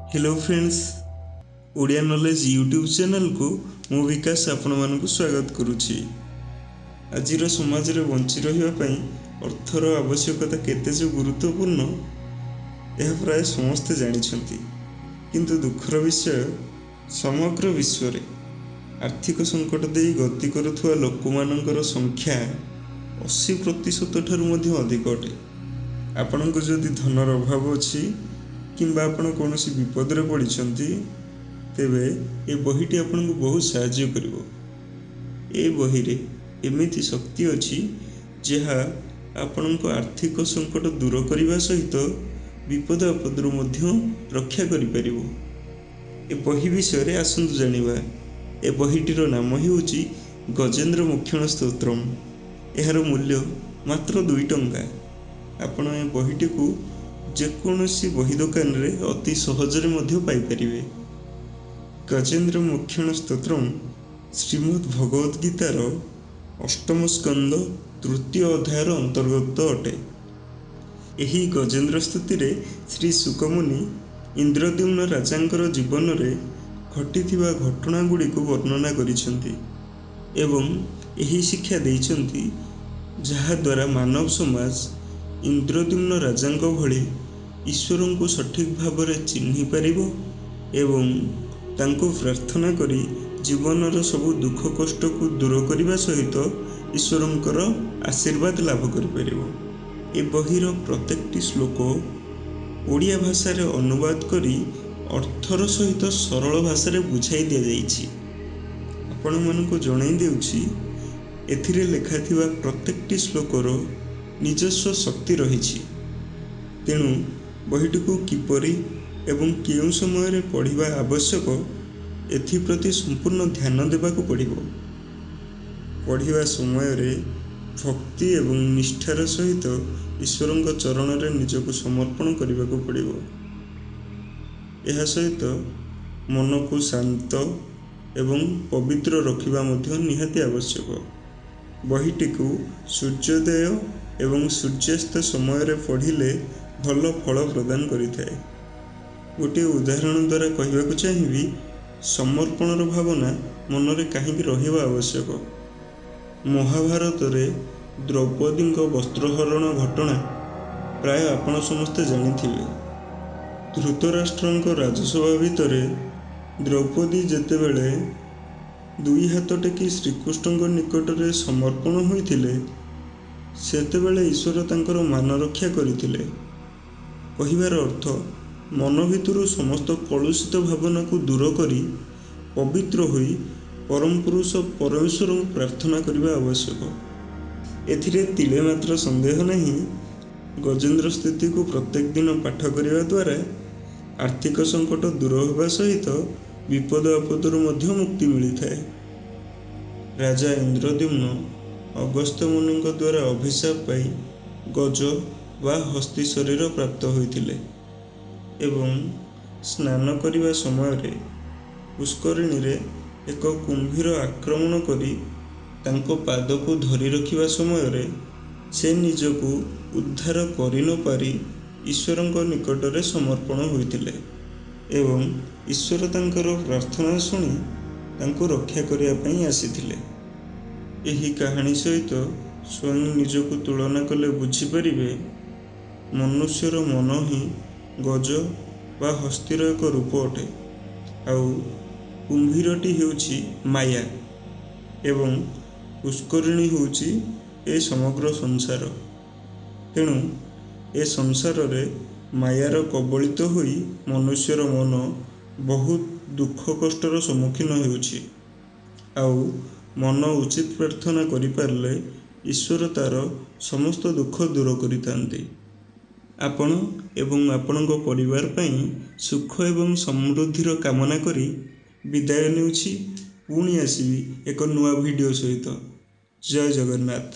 Hello friends, Odia knowledge YouTube ଚ୍ୟାନେଲକୁ ମୁଁ ବିକାଶ ଆପଣମାନଙ୍କୁ ସ୍ୱାଗତ କରୁଛି। ଆଜିର ସମାଜରେ ବଞ୍ଚି ରହିବା ପାଇଁ ଅର୍ଥର ଆବଶ୍ୟକତା କେତେ ଯେ ଗୁରୁତ୍ୱପୂର୍ଣ୍ଣ, ଏହା ପ୍ରାୟ ସମସ୍ତେ ଜାଣିଛନ୍ତି। କିନ୍ତୁ ଦୁଃଖର ବିଷୟ, ସମଗ୍ର ବିଶ୍ୱରେ ଆର୍ଥିକ ସଙ୍କଟ ଦେଇ ଗତି କରୁଥିବା ଲୋକମାନଙ୍କର ସଂଖ୍ୟା 80% ଠାରୁ ମଧ୍ୟ ଅଧିକ ଅଟେ। ଆପଣଙ୍କୁ ଯଦି ଧନର ଅଭାବ ଅଛି କିମ୍ବା ଆପଣ କୌଣସି ବିପଦରେ ପଡ଼ିଛନ୍ତି, ତେବେ ଏ ବହିଟି ଆପଣଙ୍କୁ ବହୁତ ସାହାଯ୍ୟ କରିବ। ଏ ବହିରେ ଏମିତି ଶକ୍ତି ଅଛି ଯାହା ଆପଣଙ୍କ ଆର୍ଥିକ ସଙ୍କଟ ଦୂର କରିବା ସହିତ ବିପଦ ଆପଦରୁ ମଧ୍ୟ ରକ୍ଷା କରିପାରିବ। ଏ ବହି ବିଷୟରେ ଆସନ୍ତୁ ଜାଣିବା। ଏ ବହିଟିର ନାମ ହେଉଛି ଗଜେନ୍ଦ୍ର ମୋକ୍ଷଣ ସ୍ତୋତ୍ରମ। ଏହାର ମୂଲ୍ୟ ମାତ୍ର 2 ଟଙ୍କା। ଆପଣ ଏ ବହିଟିକୁ ଯେକୌଣସି ବହି ଦୋକାନରେ ଅତି ସହଜରେ ମଧ୍ୟ ପାଇପାରିବେ। ଗଜେନ୍ଦ୍ର ମୋକ୍ଷଣ ସ୍ତୋତ୍ରମ ଶ୍ରୀମଦ୍ ଭଗବତ ଗୀତାର ଅଷ୍ଟମ ସ୍କନ୍ଦ ତୃତୀୟ ଅଧ୍ୟାୟର ଅନ୍ତର୍ଗତ ଅଟେ। ଏହି ଗଜେନ୍ଦ୍ର ସ୍ତୁତିରେ ଶ୍ରୀ ଶୁକମୁନି ଇନ୍ଦ୍ରଦ୍ୟୁମ୍ନ ରାଜାଙ୍କର ଜୀବନରେ ଘଟିଥିବା ଘଟଣା ଗୁଡ଼ିକୁ ବର୍ଣ୍ଣନା କରିଛନ୍ତି ଏବଂ ଏହି ଶିକ୍ଷା ଦେଇଛନ୍ତି, ଯାହାଦ୍ୱାରା ମାନବ ସମାଜ ଇନ୍ଦ୍ରଦ୍ୟୁମ୍ନ ରାଜାଙ୍କ ଭଳି ଈଶ୍ୱରଙ୍କୁ ସଠିକ୍ ଭାବରେ ଚିହ୍ନି ପାରିବ ଏବଂ ତାଙ୍କୁ ପ୍ରାର୍ଥନା କରି ଜୀବନର ସବୁ ଦୁଃଖ କଷ୍ଟକୁ ଦୂର କରିବା ସହିତ ଈଶ୍ୱରଙ୍କର ଆଶୀର୍ବାଦ ଲାଭ କରିପାରିବ। ଏ ବହିର ପ୍ରତ୍ୟେକଟି ଶ୍ଲୋକ ଓଡ଼ିଆ ଭାଷାରେ ଅନୁବାଦ କରି ଅର୍ଥର ସହିତ ସରଳ ଭାଷାରେ ବୁଝାଇ ଦିଆଯାଇଛି। ଆପଣମାନଙ୍କୁ ଜଣାଇ ଦେଉଛି, ଏଥିରେ ଲେଖାଥିବା ପ୍ରତ୍ୟେକଟି ଶ୍ଲୋକର ନିଜସ୍ୱ ଶକ୍ତି ରହିଛି। ତେଣୁ ବହିଟିକୁ କିପରି ଏବଂ କେଉଁ ସମୟରେ ପଢ଼ିବା ଆବଶ୍ୟକ, ଏଥିପ୍ରତି ସମ୍ପୂର୍ଣ୍ଣ ଧ୍ୟାନ ଦେବାକୁ ପଡ଼ିବ। ପଢ଼ିବା ସମୟରେ ଭକ୍ତି ଏବଂ ନିଷ୍ଠାର ସହିତ ଈଶ୍ୱରଙ୍କ ଚରଣରେ ନିଜକୁ ସମର୍ପଣ କରିବାକୁ ପଡ଼ିବ। ଏହା ସହିତ ମନକୁ ଶାନ୍ତ ଏବଂ ପବିତ୍ର ରଖିବା ମଧ୍ୟ ନିହାତି ଆବଶ୍ୟକ। ବହିଟିକୁ ସୂର୍ଯ୍ୟୋଦୟ ଏବଂ ସୂର୍ଯ୍ୟାସ୍ତ ସମୟରେ ପଢ଼ିଲେ ଭଲ ଫଳ ପ୍ରଦାନ କରିଥାଏ। ଗୋଟିଏ ଉଦାହରଣ ଦ୍ୱାରା କହିବାକୁ ଚାହିଁବି, ସମର୍ପଣର ଭାବନା ମନରେ କାହିଁକି ରହିବା ଆବଶ୍ୟକ। ମହାଭାରତରେ ଦ୍ରୌପଦୀଙ୍କ ବସ୍ତ୍ରହରଣ ଘଟଣା ପ୍ରାୟ ଆପଣ ସମସ୍ତେ ଜାଣିଥିବେ। ଧୃତରାଷ୍ଟ୍ରଙ୍କ ରାଜସଭା ଭିତରେ ଦ୍ରୌପଦୀ ଯେତେବେଳେ ଦୁଇ ହାତ ଟେକି ଶ୍ରୀକୃଷ୍ଣଙ୍କ ନିକଟରେ ସମର୍ପଣ ହୋଇଥିଲେ, ସେତେବେଳେ ଈଶ୍ୱର ତାଙ୍କର ମାନ ରକ୍ଷା କରିଥିଲେ। କହିବାର ଅର୍ଥ, ମନ ଭିତରୁ ସମସ୍ତ କଳୁଷିତ ଭାବନାକୁ ଦୂର କରି ପବିତ୍ର ହୋଇ ପରମ ପୁରୁଷ ପରମେଶ୍ୱରଙ୍କୁ ପ୍ରାର୍ଥନା କରିବା ଆବଶ୍ୟକ। ଏଥିରେ ତିଳେ ମାତ୍ର ସନ୍ଦେହ ନାହିଁ, ଗଜେନ୍ଦ୍ର ସ୍ତୁତିକୁ ପ୍ରତ୍ୟେକ ଦିନ ପାଠ କରିବା ଦ୍ୱାରା ଆର୍ଥିକ ସଙ୍କଟ ଦୂର ହେବା ସହିତ ବିପଦ ଆପଦରୁ ମଧ୍ୟ ମୁକ୍ତି ମିଳିଥାଏ। ରାଜା ଇନ୍ଦ୍ରଦ୍ୟୁମ୍ନ ଅଗସ୍ତ୍ୟ ମୁନିଙ୍କ ଦ୍ୱାରା ଅଭିଶାପ ପାଇ ଗଜ ବା ହସ୍ତି ଶରୀର ପ୍ରାପ୍ତ ହୋଇଥିଲେ ଏବଂ ସ୍ନାନ କରିବା ସମୟରେ ପୁଷ୍କରିଣୀରେ ଏକ କୁମ୍ଭୀର ଆକ୍ରମଣ କରି ତାଙ୍କ ପାଦକୁ ଧରି ରଖିବା ସମୟରେ ସେ ନିଜକୁ ଉଦ୍ଧାର କରିନପାରି ଈଶ୍ୱରଙ୍କ ନିକଟରେ ସମର୍ପଣ ହୋଇଥିଲେ ଏବଂ ଈଶ୍ୱର ତାଙ୍କର ପ୍ରାର୍ଥନା ଶୁଣି ତାଙ୍କୁ ରକ୍ଷା କରିବା ପାଇଁ ଆସିଥିଲେ। ଏହି କାହାଣୀ ସହିତ ସ୍ୱୟଂ ନିଜକୁ ତୁଳନା କଲେ ବୁଝିପାରିବେ, ମନୁଷ୍ୟର ମନ ହିଁ ଗଜ ବା ହସ୍ତିର ଏକ ରୂପ ଅଟେ, ଆଉ କୁମ୍ଭୀରଟି ହେଉଛି ମାୟା ଏବଂ ପୁଷ୍କରିଣୀ ହେଉଛି ଏ ସମଗ୍ର ସଂସାର। ତେଣୁ ଏ ସଂସାରରେ ମାୟାର କବଳିତ ହୋଇ ମନୁଷ୍ୟର ମନ ବହୁତ ଦୁଃଖ କଷ୍ଟର ସମ୍ମୁଖୀନ ହେଉଛି। ଆଉ ମନ ଉଚିତ ପ୍ରାର୍ଥନା କରିପାରିଲେ ଈଶ୍ୱର ତାର ସମସ୍ତ ଦୁଃଖ ଦୂର କରିଥାନ୍ତି। ଆପଣ ଏବଂ ଆପଣଙ୍କ ପରିବାର ପାଇଁ ସୁଖ ଏବଂ ସମୃଦ୍ଧିର କାମନା କରି ବିଦାୟ ନେଉଛି। ପୁଣି ଆସିବି ଏକ ନୂଆ ଭିଡ଼ିଓ ସହିତ। ଜୟ ଜଗନ୍ନାଥ।